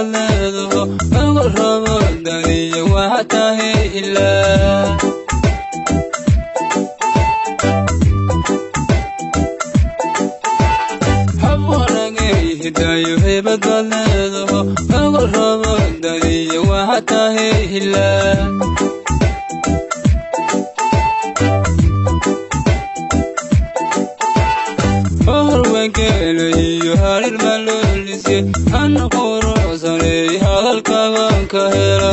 baad leedaho ogo rabo daniyo waxa tahay ilaa hidayo heybad baad leedaho ogo rabo daniyo waxa tahay ilaa horwenkeelayo harir maloolise an quruxsanay hadalkaagan ka hela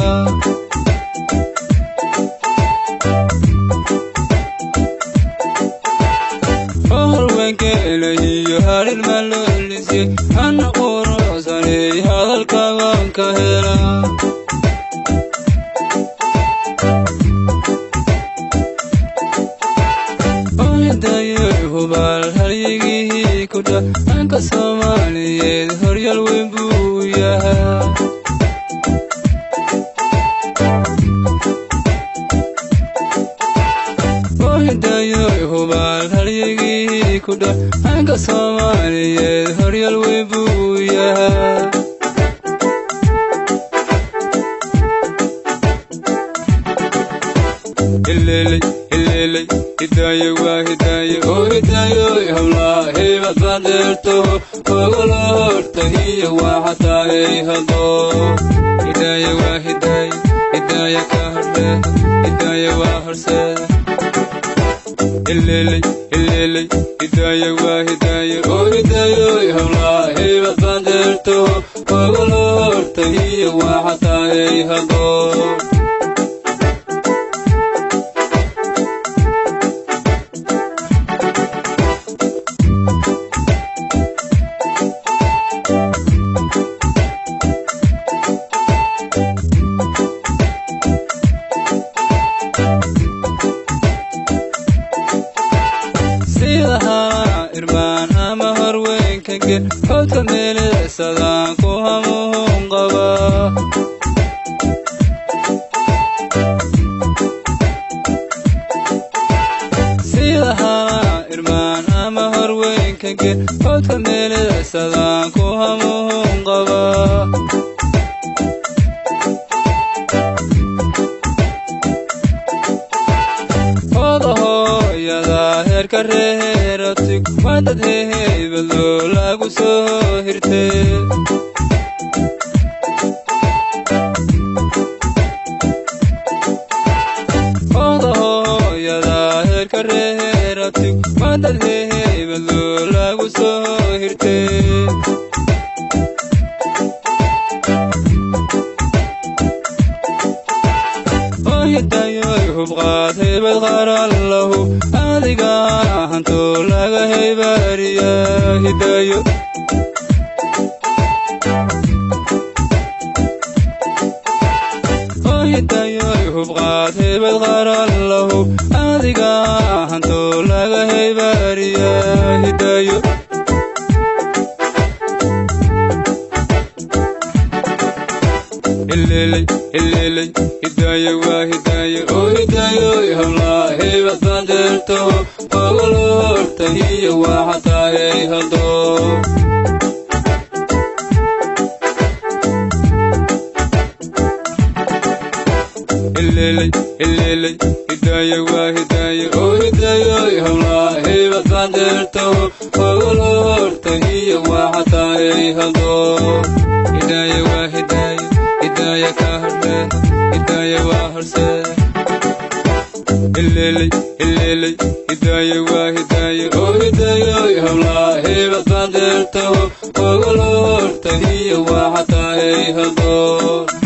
horwenkeelayo harir maloolise an quruxsanay hadalkaagan ka hela hubaal haryigii ku dhanka Soomaaliyeed horyaal weyn buu yahay hubaal haryigii ku dhanka Soomaaliyeed horyaal weyn buu yahay ileley ileley hidayo waa hidayo oo hidayo hawlaa heybad baad dheerto ogolo hortahiyo waxa tahay hado hidayo waa hidayo hidayo ka hordheedo hidayo waa horseeda ileley ileley hidayo waa hidayo oo hidayo hawlaa heybad baad dheerto ogolo hortahiyo waxa tahay hado irmaan ama horweynka gel codka meelicsadaan ku hamuun qaba sidahaa irmaan ama horweynka gel codka meelicsadaan ku hamuun qaba heerka reeratig waa dad heybadoo lagu soo hirtay hooyada heerka reeratig waa dad heybadoo lagu soo hirtay hidayo hubqaad heybad qaran lahu adiga hanto laga heybariya hidayo hidayo hubqaad heybad qaran lahu adiga hanto laga heybariya hidayo ileley ileley hidayo waa hidayo oo hidayo hawlaa heybad baad dheerto ogolo hortahiyo waxa tahay hado ileley ileley hidayo waa hidayo oo hidayo hawlaa heybad baad dheerto ogolo hortahiyo waxa tahay hado hidayo waa hidayo hidayo ka hordheedo hidayo waa horseeda ileley ileley hidayo waa hidayo oo hidayo hawlaa heybad baad dheerto ogolo hortahiyo waxa tahay hado.